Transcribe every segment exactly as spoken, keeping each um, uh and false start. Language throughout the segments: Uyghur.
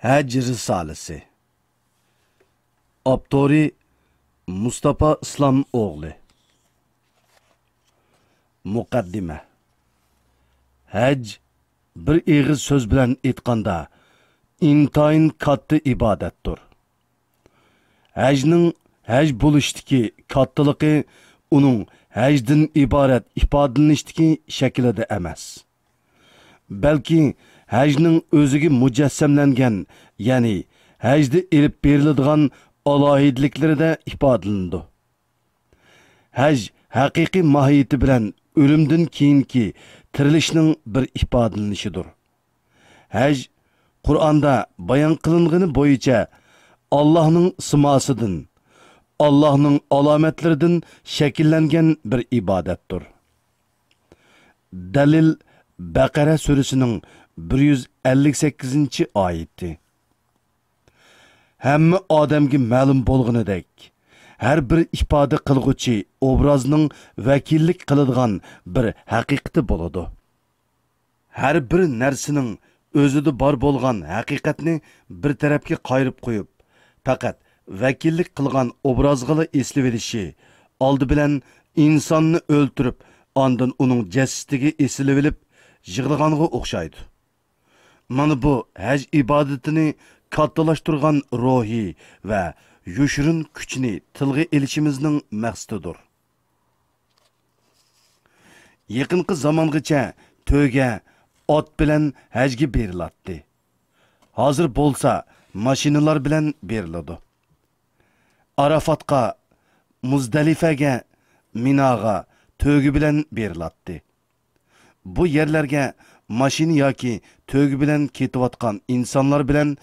ھەج رىسالىسى. ئاپتورى مۇستاپا ئىسلام ئوغلى. مۇقەددىمە. ھەج، بىر ئېغىز سۆز بىلەن ئېيتقاندا، ئىنتايىن كاتتا ئىبادەتتۇر. ھەجنىڭ ھەج بولۇشتىكى كاتتىلىقى ئۇنىڭ ھەجدىن ئىبارەت ئىپادىلىنىشتىكى شەكلىدە ئەمەس، بەلكى ھەجنىڭ ئۆزىگە مۇجەسسەملەنگەن، يەنى ھەجدە ئېلىپ بېرىلىدىغان ئالاھىدىلىكلىرىدە ئىپادىلىنىدۇ. ھەج ھەقىقىي ماھىيىتى بىلەن ئۆلۈمدىن كېيىنكى تىرىلىشنىڭ بىر ئىپادىلىنىشىدۇر. ھەج قۇرئاندا بايان قىلىنغىنى بويىچە ئاللاھنىڭ سىماسىدىن، ئاللاھنىڭ ئالامەتلىرىدىن شەكىللەنگەن بىر ئىبادەتتۇر. دەلىل، بەقەرە سۈرىسىنىڭ بىر يۈز ئەللىك سەككىزىنچى ئايىتى. ھەممە ئادەمگە مەلۇم بولغىنىدەك، ھەر بىر ئىپادە قىلغۇچى ئوبرازنىڭ ۋەكىللىك قىلىدىغان بىر ھەقىقىتى بولىدۇ. ھەر بىر نەرسىنىڭ ئۆزىدە بار بولغان ھەقىقەتنى بىر تەرەپكە قايرىپ قويۇپ، پەقەت ۋەكىللىك قىلغان ئوبرازغىلا ئېسىلىۋېلىشى، ئالدى بىلەن ئىنساننى ئۆلتۈرۈپ، ئاندىن ئۇنىڭ جەسىتىگە ئېسىلىۋېلىپ يىغلىغانغا ئوخشايدۇ. مانا بۇ ھەج ئىبادىتىنى كاتتىلاشتۇرغان روھىي ۋە يوشۇرۇن كۈچنى تىلغا ئېلىشىمىزنىڭ مەقسىتىدۇر. يېقىنقى زامانغىچە تۆگە ئات بىلەن ھەجگە بېرىلاتتى. ھازىر بولسا ماشىنىلار بىلەن بېرىلىدۇ. ئارافاتقا، مۇزدەلىفەگە، مىناغا تۆگە بىلەن بېرىلاتتى. بۇ يەرلەرگە ماشىنا ياكى تۆگە بىلەن كېتىۋاتقان ئىنسانلار بىلەن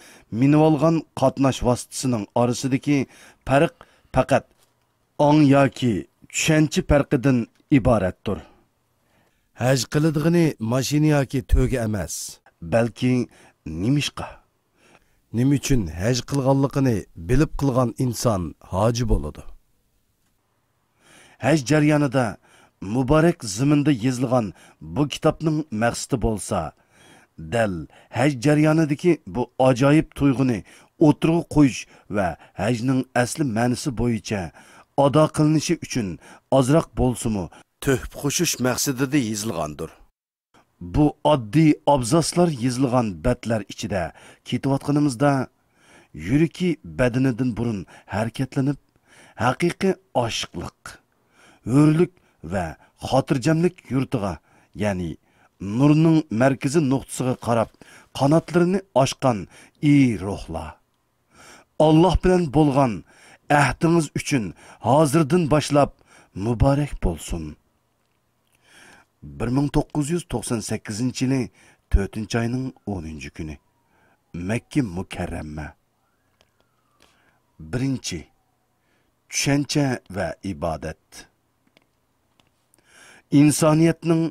مىنىۋالغان قاتناش ۋاسىتىسىنىڭ ئارىسىدىكى پەرق پەقەت ئاڭ ياكى چۈشەنچە پەرقىدىن ئىبارەتتۇر. ھەج قىلىدىغىنى ماشىنا ياكى تۆگە ئەمەس. بەلكى نېمىشقا؟ نېمە ئۈچۈن ھەج قىلغانلىقىنى بىلىپ قىلغان ئىنسان ھاجى بولىدۇ. ھەج جەريانىدا مۇبارەك زېمىندا يېزىلغان بۇ كىتابنىڭ مەقسىتى بولسا، دەل ھەج جەريانىدىكى بۇ ئاجايىپ تۇيغۇنى ئوتتۇرىغا قويۇش ۋە ھەجنىڭ ئەسلى مەنىسى بويىچە ئادا قىلىنىشى ئۈچۈن ئازراق بولسىمۇ تۆھپە قوشۇش مەقسىتىدە يېزىلغاندۇر. بۇ ئاددىي ئابزاسلار يېزىلغان بەتلەر ئىچىدە كېتىۋاتقىنىمىزدا، يۈرىكى بەدىنىدىن بۇرۇن ھەرىكەتلىنىپ، ھەقىقىي ئاشىقلىق، ھۆرلۈك ۋە خاتىرجەملىك يۇرتىغا، يەنى نۇرنىڭ مەركىزىي نۇقتىسىغا قاراپ قاناتلىرىنى ئاچقان ئى روھلار! ئاللاھ بىلەن بولغان ئەھدىڭىز ئۈچۈن ھازىردىن باشلاپ مۇبارەك بولسۇن! بىر مىڭ توققۇز يۈز توقسان سەككىزىنچى يىلى تۆتىنچى ئاينىڭ ئونىنچى كۈنى، مەككە مۇكەررەمە. بىرىنچى، چۈشەنچە ۋە ئىبادەت. ئىنسانىيەتنىڭ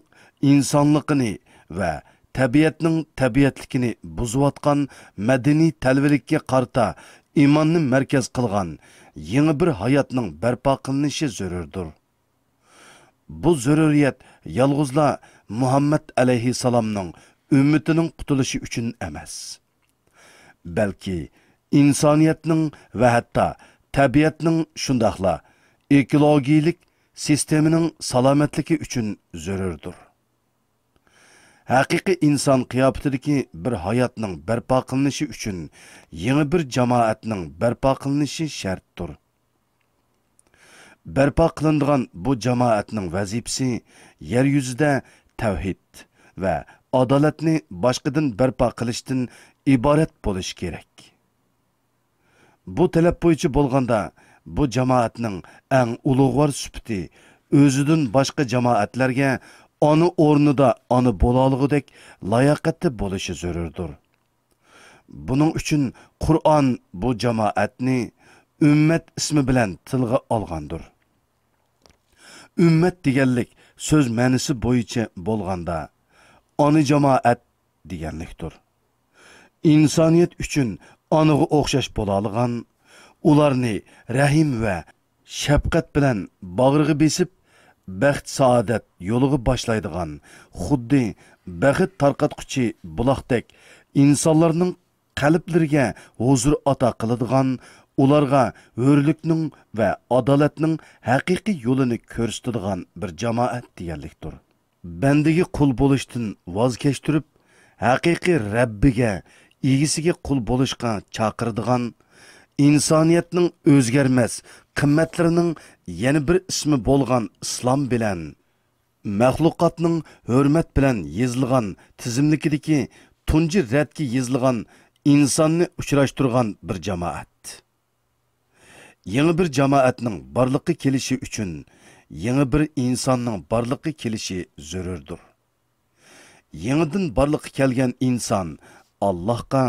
ئىنسانلىقىنى ۋە تەبىئەتنىڭ تەبىئەتلىكىنى بۇزۇۋاتقان مەدەنىي تەلۋىلىككە قارىتا ئىماننى مەركەز قىلغان يېڭى بىر ھاياتنىڭ بەرپا قىلىنىشى زۆرۈردۇر. بۇ زۆرۈرىيەت يالغۇزلا مۇھەممەد ئەلەيھىسسالامنىڭ ئۈممىتىنىڭ قۇتۇلۇشى ئۈچۈن ئەمەس، بەلكى ئىنسانىيەتنىڭ ۋە ھەتتا تەبىئەتنىڭ، شۇنداقلا ئېكولوگىيىلىك سىستېمىنىڭ سالامەتلىكى ئۈچۈن زۆرۈردۇر. ھەقىقىي ئىنسان قىياپىتىدىكى بىر ھاياتنىڭ بەرپا قىلىنىشى ئۈچۈن يېڭى بىر جامائەتنىڭ بەرپا قىلىنىشى شەرتتۇر. بەرپا قىلىنىدىغان بۇ جامائەتنىڭ ۋەزىپىسى يەر يۈزىدە تەۋھىد ۋە ئادالەتنى باشقىدىن بەرپا قىلىشتىن ئىبارەت بولۇشى كېرەك. بۇ تەلەپ بويىچە بولغاندا، بۇ جامائەتنىڭ ئەڭ ئۇلۇغۋار سۈپىتى ئۆزىدىن باشقا جامائەتلەرگە ئانا ئورنىدا ئانا بولالىغۇدەك لاياقەتتە بولۇشى زۆرۈردۇر. بۇنىڭ ئۈچۈن قۇرئان بۇ جامائەتنى ئۈممەت ئىسمى بىلەن تىلغا ئالغاندۇر. ئۈممەت دېگەنلىك سۆز مەنىسى بويىچە بولغاندا، ئانا جامائەت دېگەنلىكتۇر. ئىنسانىيەت ئۈچۈن ئانىغا ئوخشاش بولالىغان، ئۇلارنى رەھىم ۋە شەپقەت بىلەن باغرىغا بېسىپ، بەخت-سائادەت يولىغا باشلايدىغان، خۇددى بەخت تارقاتقۇچى بۇلاقتەك ئىنسانلارنىڭ قەلبلىرىگە ھۇزۇر ئاتا قىلىدىغان، ئۇلارغا ھۆرلۈكنىڭ ۋە ئادالەتنىڭ ھەقىقىي يولىنى كۆرسىتىدىغان بىر جامائەت دېگەنلىكتۇر. بەندىگە قۇل بولۇشتىن ۋاز كەچتۈرۈپ، ھەقىقىي رەببىگە، ئىگىسىگە قۇل بولۇشقا چاقىرىدىغان، ئىنسانىيەتنىڭ ئۆزگەرمەس قىممەتلىرىنىڭ يەنە بىر ئىسمى بولغان ئىسلام بىلەن، مەخلۇقاتنىڭ ھۆرمەت بىلەن يېزىلغان تىزىملىكىدىكى تۇنجى رەتكە يېزىلغان ئىنساننى ئۇچراشتۇرغان بىر جامائەت. يېڭى بىر جامائەتنىڭ بارلىققا كېلىشى ئۈچۈن يېڭى بىر ئىنساننىڭ بارلىققا كېلىشى زۆرۈردۇر. يېڭىدىن بارلىققا كەلگەن ئىنسان ئاللاھقا،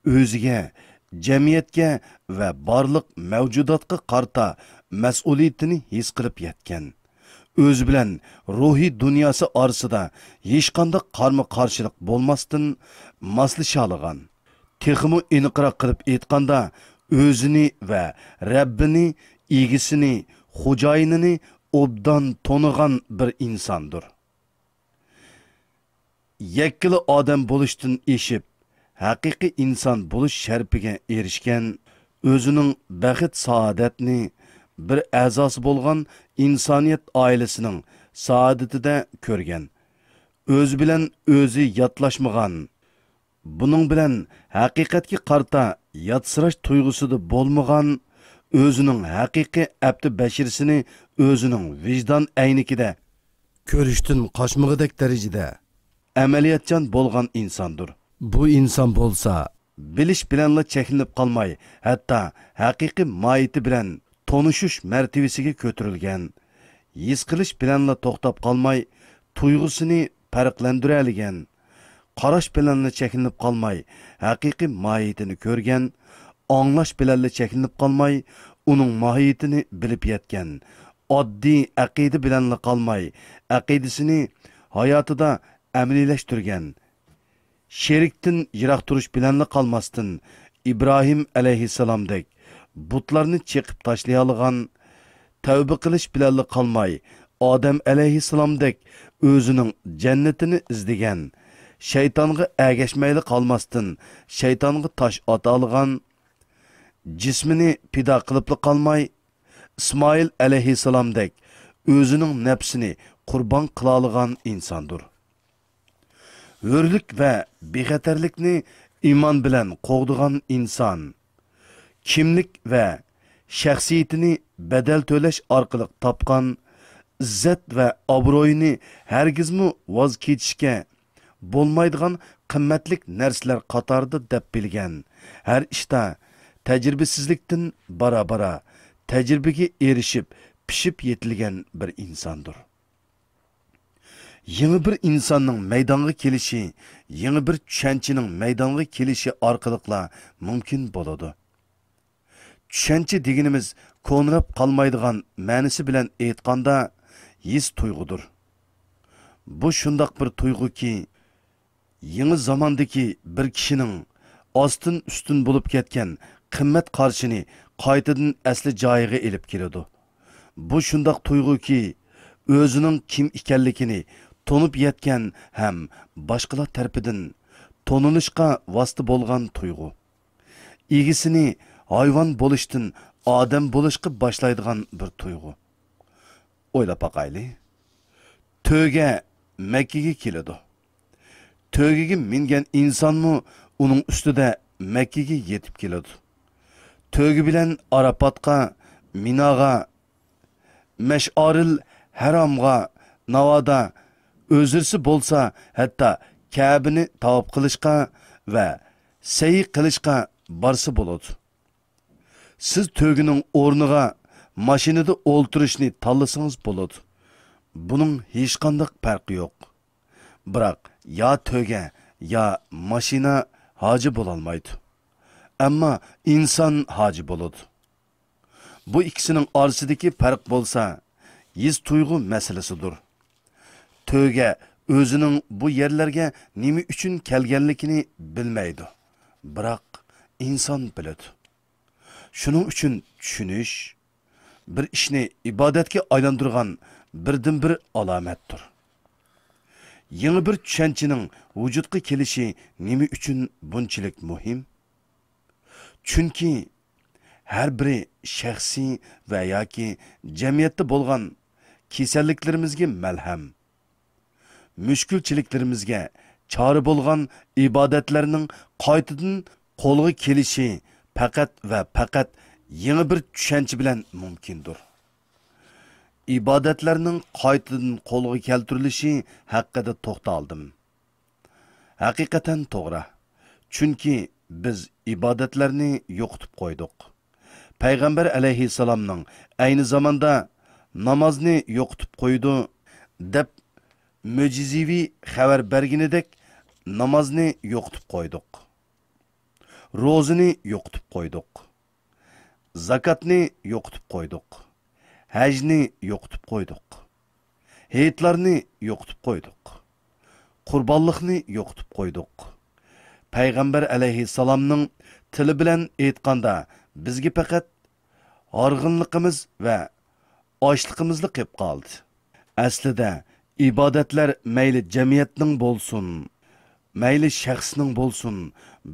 ئۆزىگە، جەمئىيەتكە ۋە بارلىق مەۋجۇداتقا قارىتا مەسئۇلىيىتىنى ھېس قىلىپ يەتكەن، ئۆزى بىلەن روھىي دۇنياسى ئارىسىدا ھېچقانداق قارمۇ قارشىلىق بولماستىن ماسلىشالىغان، تېخىمۇ ئېنىقراق قىلىپ ئېيتقاندا، ئۆزىنى ۋە رەببىنى، ئىگىسىنى، خوجايىنىنى ئوبدان تونۇغان بىر ئىنساندۇر. يەككىلا ئادەم بولۇشتىن ئېشىپ، ھەقىقىي ئىنسان بولۇش شەرىپىگە ئېرىشكەن، ئۆزىنىڭ بەخت-سائادەتنى بىر ئەزاسى بولغان ئىنسانىيەت ئائىلىسىنىڭ سائادىتىدە كۆرگەن، ئۆزى بىلەن ئۆزى ياتلاشمىغان، بۇنىڭ بىلەن ھەقىقەتكە قارىتا ياتسىراش تۇيغۇسىدا بولمىغان، ئۆزىنىڭ ھەقىقىي ئەپتى بەشىرىسىنى ئۆزىنىڭ ۋىجدان ئەينىكىدە كۆرۈشتىن قاچمىغۇدەك دەرىجىدە ئەمەلىيەتچان بولغان ئىنساندۇر. بۇ ئىنسان بولسا، بىلىش بىلەنلا چەكلىنىپ قالماي، ھەتتا ھەقىقىي ماھىيىتى بىلەن تونۇشۇش مەرتىۋىسىگە كۆتۈرۈلگەن، ھېس قىلىش بىلەنلا توختاپ قالماي، تۇيغۇسىنى پەرقلەندۈرەلىگەن، قاراش بىلەنلا چەكلىنىپ قالماي، ھەقىقىي ماھىيىتىنى كۆرگەن، ئاڭلاش بىلەنلا چەكلىنىپ قالماي، ئۇنىڭ ماھىيىتىنى بىلىپ يەتكەن، ئاددىي ئەقىدە بىلەنلا قالماي، ئەقىدىسىنى ھاياتىدا ئەمەلىيلەشتۈرگەن، شېرىكتىن يىراق تۇرۇش بىلەنلا قالماستىن، ئىبراھىم ئەلەيھىسسالامدەك بۇتلارنى چېقىپ تاشلىيالىغان، تەۋبە قىلىش بىلەنلا قالماي، ئادەم ئەلەيھىسسالامدەك ئۆزىنىڭ جەننىتىنى ئىزدىگەن، شەيتانغا ئەگەشمەيلا قالماستىن، شەيتانغا تاش ئاتالىغان، جىسمىنى پىدا قىلىپلا قالماي، ئىسمائىل ئەلەيھىسسالامدەك ئۆزىنىڭ نەپسىنى قۇربان قىلالىغان ئىنساندۇر. ھۆرلۈك ۋە بىخەتەرلىكنى ئىمان بىلەن قوغدىغان ئىنسان، كىملىك ۋە شەخسىيىتىنى بەدەل تۆلەش ئارقىلىق تاپقان ئىززەت ۋە ئابرۇيىنى ھەرگىزمۇ ۋاز كېچىشكە بولمايدىغان قىممەتلىك نەرسىلەر قاتارىدا دەپ بىلگەن، ھەر ئىشتا تەجرىبىسىزلىكتىن بارا-بارا تەجرىبىگە ئېرىشىپ، پىشىپ يېتىلگەن بىر ئىنساندۇر. يېڭى بىر ئىنساننىڭ مەيدانغا كېلىشى، يېڭى بىر چۈشەنچىنىڭ مەيدانغا كېلىشى ئارقىلىقلا مۇمكىن بولىدۇ. چۈشەنچە دېگىنىمىز كونىراپ قالمايدىغان مەنىسى بىلەن ئېيتقاندا، ھېس تۇيغۇدۇر. بۇ شۇنداق بىر تۇيغۇكى، يېڭى زاماندىكى بىر كىشىنىڭ ئاستىن ئۈستۈن بولۇپ كەتكەن قىممەت قارىشىنى قايتىدىن ئەسلى جايىغا ئېلىپ كېلىدۇ. بۇ شۇنداق تۇيغۇكى، ئۆزىنىڭ كىم ئىكەنلىكىنى تونۇپ يەتكەن ھەم باشقىلار تەرىپىدىن تونۇلۇشقا ۋاسىتە بولغان تۇيغۇ. ئىگىسىنى ھايۋان بولۇشتىن ئادەم بولۇشقا باشلايدىغان بىر تۇيغۇ. ئويلاپ باقايلى. تۆگە مەككىگە كېلىدۇ. تۆگىگە مىنگەن ئىنسانمۇ ئۇنىڭ ئۈستىدە مەككىگە يېتىپ كېلىدۇ. تۆگە بىلەن ئارافاتقا، مىناغا، مەشئارىل ھەرامغا، ناۋادا ئۆزرىسى بولسا، ھەتتا كەبىنى تاۋاپ قىلىشقا ۋە سەي قىلىشقا بارسا بولىدۇ. سىز تۆگىنىڭ ئورنىغا ماشىنىدا ئولتۇرۇشنى تاللىسىڭىز بولىدۇ. بۇنىڭ ھېچقانداق پەرقى يوق. بىراق يا تۆگە، يا ماشىنا ھاجى بولالمايدۇ. ئەمما ئىنسان ھاجى بولىدۇ. بۇ ئىككىسىنىڭ ئارىسىدىكى پەرق بولسا، ھېس تۇيغۇ مەسىلىسىدۇر. تۆگە ئۆزىنىڭ بۇ يەرلەرگە نېمە ئۈچۈن كەلگەنلىكىنى بىلمەيدۇ. بىراق ئىنسان بىلىدۇ. شۇنىڭ ئۈچۈن چۈشىنىش بىر ئىشنى ئىبادەتكە ئايلاندۇرغان بىردىنبىر ئالامەتتۇر. يېڭى بىر چۈشەنچىنىڭ ۋۇجۇدقا كېلىشى نېمە ئۈچۈن بۇنچىلىك مۇھىم؟ چۈنكى ھەر بىرى شەخسىي ۋە ياكى جەمئىيەتتە بولغان كېسەللىكلىرىمىزگە مەلھەم، مۈشكۈلچىلىكلىرىمىزگە چارە بولغان ئىبادەتلەرنىڭ قايتىدىن قولغا كېلىشى پەقەت ۋە پەقەت يېڭى بىر چۈشەنچە بىلەن مۇمكىندۇر. ئىبادەتلەرنىڭ قايتىدىن قولغا كەلتۈرۈلۈشى ھەققىدە توختالدىم. ھەقىقەتەن توغرا. چۈنكى بىز ئىبادەتلەرنى يوقىتىپ قويدۇق. پەيغەمبەر ئەلەيھىسسالامنىڭ ئەينى زاماندا نامازنى يوقىتىپ قويىدۇ دەپ مۆجىزىۋى خەۋەر بەرگىنىدەك نامازنى يوقىتىپ قويدۇق. روزىنى يوقىتىپ قويدۇق. زاكاتنى يوقىتىپ قويدۇق. ھەجنى يوقىتىپ قويدۇق. ھېيتلارنى يوقىتىپ قويدۇق. قۇربانلىقنى يوقىتىپ قويدۇق. پەيغەمبەر ئەلەيھىسسالامنىڭ تىلى بىلەن ئېيتقاندا، بىزگە پەقەت ھارغىنلىقىمىز ۋە ئاچلىقىمىزلا قېلىپ قالدى. ئەسلىدە ئىبادەتلەر مەيلى جەمئىيەتنىڭ بولسۇن، مەيلى شەخسنىڭ بولسۇن،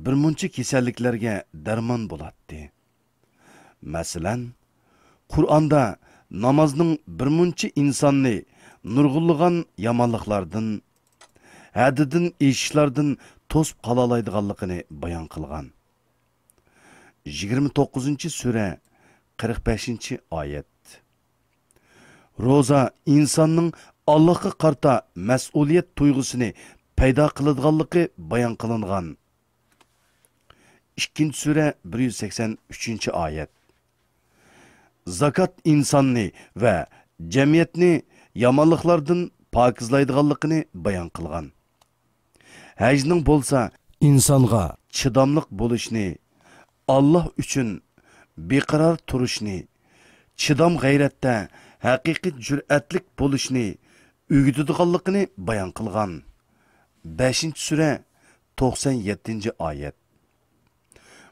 بىرمۇنچە كېسەللىكلەرگە دەرمان بولاتتى. مەسىلەن، قۇرئاندا نامازنىڭ بىرمۇنچە ئىنساننى نۇرغۇنلىغان يامانلىقلاردىن، ھەددىدىن ئېشىشلاردىن توسۇپ قالالايدىغانلىقىنى بايان قىلغان. يىگىرمە توققۇزىنچى سۈرە، قىرىق بەشىنچى ئايەت. روزا ئىنساننىڭ ئاللاھقا قارىتا مەسئۇلىيەت تۇيغۇسىنى پەيدا قىلىدىغانلىقى بايان قىلىنغان. ئىككىنچى سۈرە، بىر يۈز سەكسەن ئۈچىنچى ئايەت. زاكات ئىنساننى ۋە جەمئىيەتنى يامانلىقلاردىن پاكىزلايدىغانلىقىنى بايان قىلغان. ھەجنىڭ بولسا ئىنسانغا چىداملىق بولۇشنى، ئاللاھ ئۈچۈن بىقارار تۇرۇشنى، چىدام غەيرەتتە ھەقىقىي جۈرئەتلىك بولۇشنى ئۆگىتىدىغانلىقىنى بايان قىلغان. بەشىنچى سۈرە، توقسان يەتتىنچى ئايەت.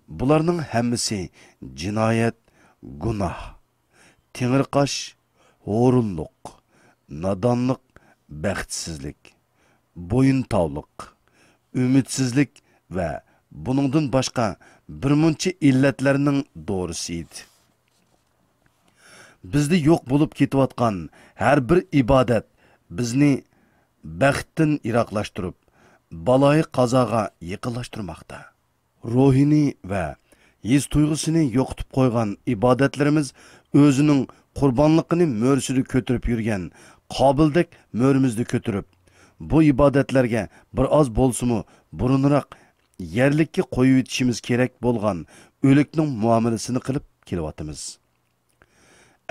بۇلارنىڭ ھەممىسى جىنايەت، گۇناھ، تېڭىرقاش، ھورۇنلۇق، نادانلىق، بەختسىزلىك، بويۇنتاۋلىق، ئۈمىدسىزلىك ۋە بۇنىڭدىن باشقا بىرمۇنچە ئىللەتلەرنىڭ دورىسى ئىدى. بىزدە يوق بولۇپ كېتىۋاتقان ھەر بىر ئىبادەت بىزنى بەختتىن يىراقلاشتۇرۇپ، بالايىقازاغا يېقىنلاشتۇرماقتا. روھىنى ۋە ھېس تۇيغۇسىنى يوقىتىپ قويغان ئىبادەتلىرىمىز ئۆزىنىڭ قۇربانلىقىنى مۈرىسىدە كۆتۈرۈپ يۈرگەن قابىلدەك مۈرىمىزدە كۆتۈرۈپ، بۇ ئىبادەتلەرگە بىر ئاز بولسىمۇ بۇرۇنراق يەرلىككە قويۇۋېتىشىمىز كېرەك بولغان ئۆلۈكنىڭ مۇئامىلىسىنى قىلىپ كېلىۋاتىمىز.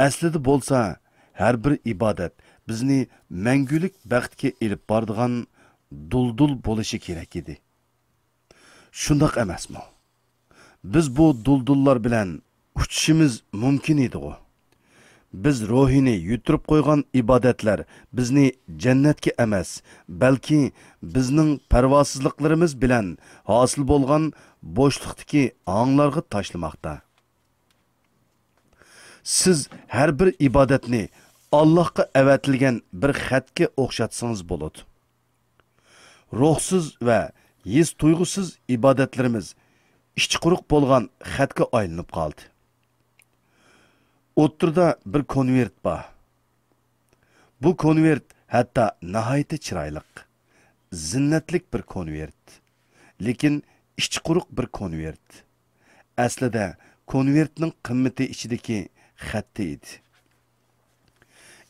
ئەسلىدە بولسا، ھەر بىر ئىبادەت بىزنى مەڭگۈلۈك بەختكە ئېلىپ بارىدىغان دۇلدۇل بولۇشى كېرەك ئىدى. شۇنداق ئەمەسمۇ؟ بىز بۇ دۇلدۇللار بىلەن ئۇچۇشىمىز مۇمكىن ئىدىغۇ؟ بىز روھىنى يۈتتۈرۈپ قويغان ئىبادەتلەر بىزنى جەننەتكە ئەمەس، بەلكى بىزنىڭ پەرۋاسىزلىقلىرىمىز بىلەن ھاسىل بولغان بوشلۇقتىكى ھاڭلارغا تاشلىماقتا. سىز ھەر بىر ئىبادەتنى ئاللاھقا ئەۋەتىلگەن بىر خەتكە ئوخشاتسىڭىز بولىدۇ. روھسىز ۋە ھېس تۇيغۇسىز ئىبادەتلىرىمىز ئىچى قۇرۇق بولغان خەتكە ئايلىنىپ قالدى. ئوتتۇرىدا بىر كونۋېرت بار. بۇ كونۋېرت ھەتتا ناھايىتى چىرايلىق، زىننەتلىك بىر كونۋېرت. لېكىن ئىچى قۇرۇق بىر كونۋېرت. ئەسلىدە كونۋېرتنىڭ قىممىتى ئىچىدىكى خەتتە ئىدى.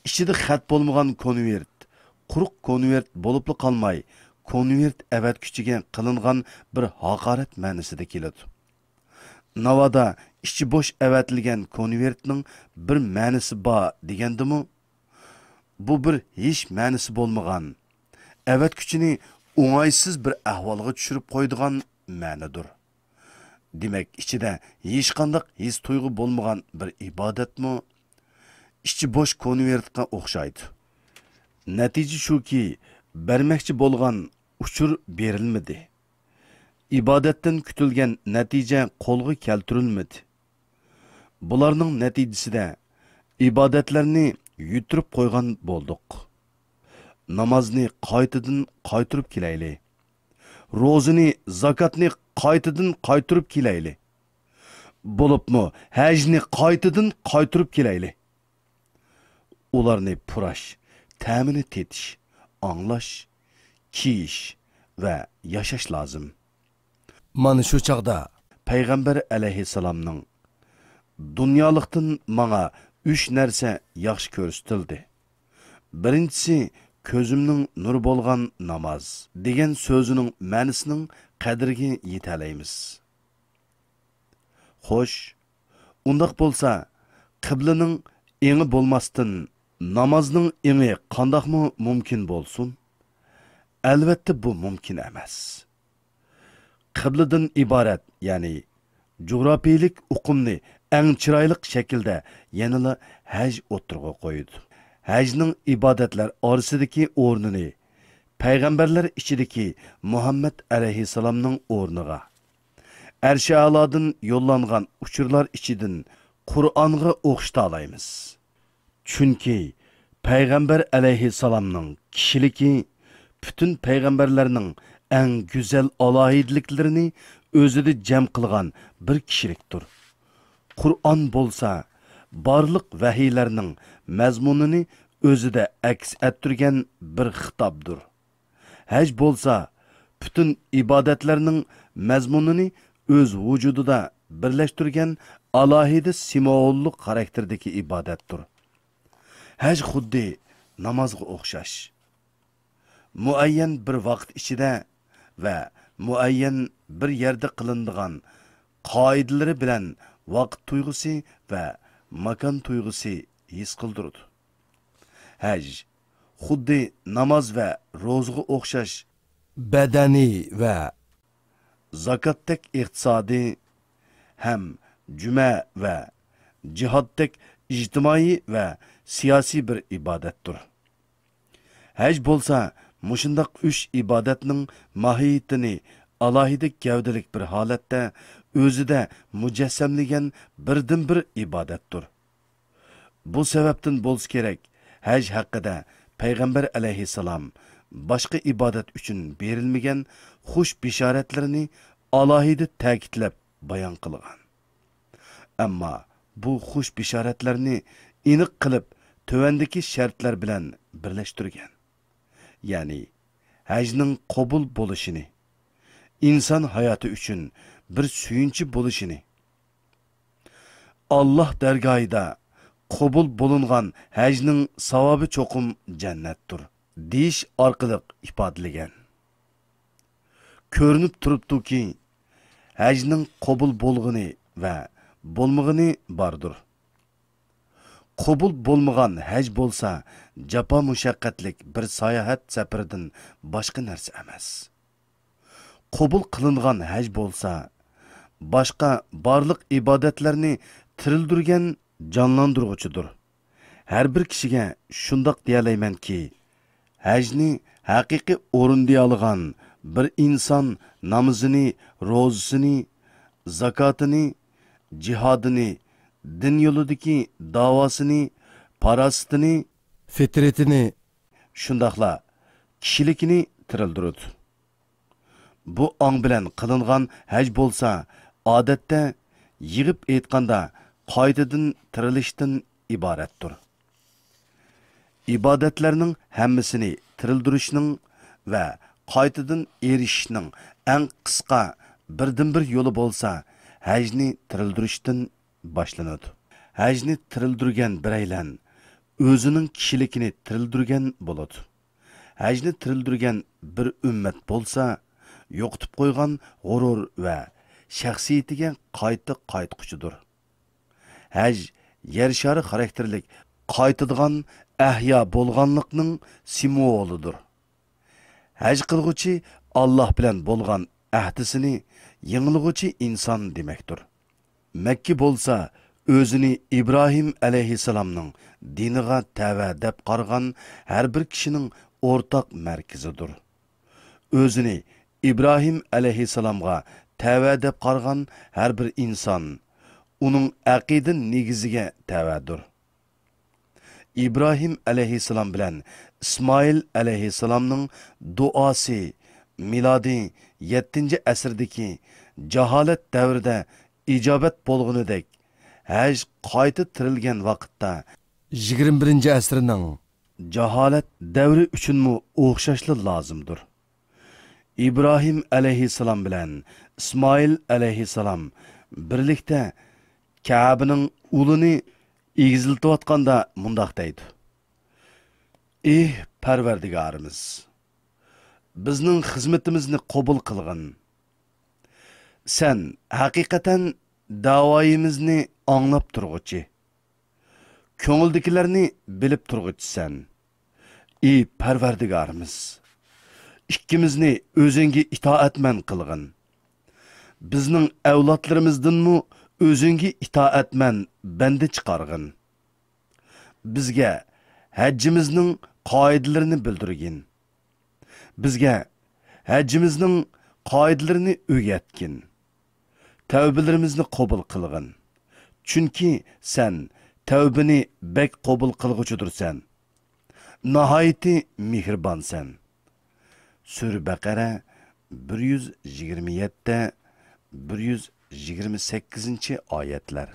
ئىچىدە خەت بولمىغان كونۋېرت قۇرۇق كونۋېرت بولۇپلا قالماي، كونۋېرت ئەۋەتكۈچىگە قىلىنغان بىر ھاقارەت مەنىسىدە كېلىدۇ. ناۋادا ئىچى بوش ئەۋەتىلگەن كونۋېرتنىڭ بىر مەنىسى بار دېگەندىمۇ، بۇ بىر ھېچ مەنىسى بولمىغان، ئەۋەتكۈچىنى ئوڭايسىز بىر ئەھۋالغا چۈشۈرۈپ قويىدىغان مەنىدۇر. دېمەك، ئىچىدە ھېچقانداق ھېس تۇيغۇ بولمىغان بىر ئىبادەتمۇ ئىچى بوش كونۋېرتقا ئوخشايدۇ. نەتىجە شۇكى، بەرمەكچى بولغان ئۇچۇر بېرىلمىدى. ئىبادەتتىن كۈتۈلگەن نەتىجە قولغا كەلتۈرۈلمىدى. بۇلارنىڭ نەتىجىسىدە ئىبادەتلەرنى يۈتتۈرۈپ قويغان بولدۇق. نامازنى قايتىدىن قايتۇرۇپ كېلەيلى. روزىنى، زاكاتنى قايتىدىن قايتۇرۇپ كېلەيلى. بولۇپمۇ ھەجنى قايتىدىن قايتۇرۇپ كېلەيلى. ئۇلارنى پۇراش، تەمىنى تېتىش، ئاڭلاش، كىيىش ۋە ياشاش لازىم. مانا شۇ چاغدا پەيغەمبەر ئەلەيھىسسالامنىڭ، دۇنيالىقتىن ماڭا ئۈچ نەرسە ياخشى كۆرسىتىلدى. بىرىنچىسى، كۆزۈمنىڭ نۇرى بولغان ناماز دېگەن سۆزىنىڭ مەنىسىنىڭ قەدرىگە يېتەلەيمىز. خوش، ئۇنداق بولسا، قىبلىنىڭ ئېڭى بولماستىن، نامازنىڭ ئېڭى قانداقمۇ مۇمكىن بولسۇن؟ ئەلۋەتتە، بۇ مۇمكىن ئەمەس. قىبلىدىن ئىبارەت، يەنى جۇغراپىيىلىك ئۇقۇمنى ئەڭ چىرايلىق شەكىلدە يەنىلا ھەج ئوتتۇرىغا قويىدۇ. ھەجنىڭ ئىبادەتلەر ئارىسىدىكى ئورنىنى پەيغەمبەرلەر ئىچىدىكى مۇھەممەد ئەلەيھىسسالامنىڭ ئورنىغا، ئەرشى ئەلادىن يوللانغان ئۇچۇرلار ئىچىدىن قۇرئانغا ئوخشىتالايمىز. چۈنكى پەيغەمبەر ئەلەيھىسسالامنىڭ كىشىلىكى پۈتۈن پەيغەمبەرلەرنىڭ ئەڭ گۈزەل ئالاھىدىلىكلىرىنى ئۆزىدە جەم قىلغان بىر كىشىلىكتۇر. قۇرئان بولسا بارلىق ۋەھىيلەرنىڭ مەزمۇنىنى ئۆزىدە ئەكس ئەتتۈرگەن بىر خىتابدۇر. ھەج بولسا پۈتۈن ئىبادەتلەرنىڭ مەزمۇنىنى ئۆز ۋۇجۇدىدا بىرلەشتۈرگەن ئالاھىدە سىمۋوللۇق خاراكتېردىكى ئىبادەتتۇر. ھەج خۇددى نامازغا ئوخشاش. مۇئەييەن بىر ۋاقىت ئىچىدە ۋە مۇئەييەن بىر يەردە قىلىنىدىغان قائىدىلىرى بىلەن ۋاقىت تۇيغۇسى ۋە ماكان تۇيغۇسى ھېس قىلدۇرىدۇ. ھەج خۇددى ناماز ۋە روزىغا ئوخشاش بەدەنىي ۋە زاكاتتەك ئىقتىسادىي ھەم جۈمە ۋە جىھادتەك ئىجتىمائىي ۋە سىياسىي بىر ئىبادەتتۇر. ھەج بولسا مۇشۇنداق ئۈچ ئىبادەتنىڭ ماھىيىتىنى ئالاھىدە گەۋدىلىك بىر ھالەتتە ئۆزىدە مۇجەسسەملىگەن بىردىنبىر ئىبادەتتۇر. بۇ سەۋەبتىن بولسا كېرەك، ھەج ھەققىدە پەيغەمبەر ئەلەيھىسسالام باشقا ئىبادەت ئۈچۈن بېرىلمىگەن خۇش بېشارەتلىرىنى ئالاھىدە تەكىتلەپ بايان قىلغان. ئەمما بۇ خۇش بېشارەتلەرنى ئېنىق قىلىپ، تۆۋەندىكى شەرتلەر بىلەن بىرلەشتۈرگەن. يەنى، ھەجنىڭ قوبۇل بولۇشىنى، ئىنسان ھاياتى ئۈچۈن بىر سۆيۈنچى بولۇشىنى، ئاللاھ دەرگاھىدا قوبۇل بولۇنغان ھەجنىڭ ساۋابى چوقۇم جەننەتتۇر، دېيىش ئارقىلىق ئىپادىلىگەن. كۆرۈنۈپ تۇرۇپتۇكى، ھەجنىڭ قوبۇل بولغىنى ۋە بولمىغىنى باردۇر. قوبۇل بولمىغان ھەج بولسا، جاپا مۇشەققەتلىك بىر ساياھەت سەپىرىدىن باشقا نەرسە ئەمەس. قوبۇل قىلىنغان ھەج بولسا، باشقا بارلىق ئىبادەتلەرنى تىرىلدۈرگەن جانلاندۇرغۇچىدۇر. ھەر بىر كىشىگە شۇنداق دېيەلەيمەنكى، ھەجنى ھەقىقىي ئورۇندىيالىغان بىر ئىنسان نامىزىنى، روزىسىنى، زاكاتىنى، جىھادىنى، دىن يولىدىكى داۋاسىنى، پاراسىتىنى، فىترىتىنى، شۇنداقلا كىشىلىكىنى تىرىلدۈرىدۇ. بۇ ئاڭ بىلەن قىلىنغان ھەج بولسا، ئادەتتە، يىغىپ ئېيتقاندا، قايتىدىن تىرىلىشتىن ئىبارەتتۇر. ئىبادەتلەرنىڭ ھەممىسىنى تىرىلدۈرۈشنىڭ ۋە قايتىدىن ئېرىشىشنىڭ ئەڭ قىسقا بىردىنبىر يولى بولسا، ھەجنى تىرىلدۈرۈشتىن باشلىنىدۇ. ھەجنى تىرىلدۈرگەن بىرەيلەن ئۆزىنىڭ كىشىلىكىنى تىرىلدۈرگەن بولىدۇ. ھەجنى تىرىلدۈرگەن بىر ئۈممەت بولسا، يوقىتىپ قويغان غۇرۇر ۋە شەخسىيىتىگە قايتا قايتقۇچىدۇر. ھەج يەر شارى خاراكتېرلىك قايتىدىغان ئەھيا بولغانلىقنىڭ سىمۋولىدۇر. ھەج قىلغۇچى ئاللاھ بىلەن بولغان ئەھدىسىنى يېڭىلىغۇچى ئىنسان دېمەكتۇر. مەككە بولسا ئۆزىنى ئىبراھىم ئەلەيھىسسالامنىڭ دىنىغا تەۋە دەپ قارىغان ھەر بىر كىشىنىڭ ئورتاق مەركىزىدۇر. ئۆزىنى ئىبراھىم ئەلەيھىسسالامغا تەۋە دەپ قارىغان ھەر بىر ئىنسان ئۇنىڭ ئەقىدە نېگىزىگە تەۋەدۇر. ئىبراھىم ئەلەيھىسسالام بىلەن ئىسمائىل ئەلەيھىسسالامنىڭ دۇئاسى مىلادىي يەتتىنچى ئەسىردىكى جاھالەت دەۋرىدە ئىجابەت بولغىنىدەك ھەج قايتا تىرىلگەن ۋاقىتتا يىگىرمە بىرىنچى ئەسىرنىڭ جاھالەت دەۋرى ئۈچۈنمۇ ئوخشاشلا لازىمدۇر. ئىبراھىم ئەلەيھىسسالام بىلەن ئىسمائىل ئەلەيھىسسالام بىرلىكتە كەبىنىڭ ئۇلىنى ئېگىزلىتىۋاتقاندا مۇنداق دەيدۇ: ئېھ پەرۋەردىگارىمىز، بىزنىڭ خىزمىتىمىزنى قوبۇل قىلغىن. سەن ھەقىقەتەن دەۋايىمىزنى ئاڭلاپ تۇرغۇچى، كۆڭۈلدىكىلەرنى بىلىپ تۇرغۇچىسەن. ئى پەرۋەردىگارىمىز، ئىككىمىزنى ئۆزۈڭگە ئىتائەتمەن قىلغىن. بىزنىڭ ئەۋلادلىرىمىزدىنمۇ ئۆزۈڭگە ئىتائەتمەن بەندە چىقارغىن. بىزگە ھەججىمىزنىڭ قائىدىلىرىنى بىلدۈرگىن. بىزگە ھەججىمىزنىڭ قائىدىلىرىنى ئۆگەتكىن. تەۋبىلىرىمىزنى قوبۇل قىلغىن. چۈنكى سەن تەۋبىنى بەك قوبۇل قىلغۇچىدۇرسەن. ناھايىتى مېھرىبانسەن. سۈرە بەقەرە، بىر يۈز يىگىرمە يەتتە، بىر يۈز يىگىرمە سەككىزىنچى ئايەتلەر.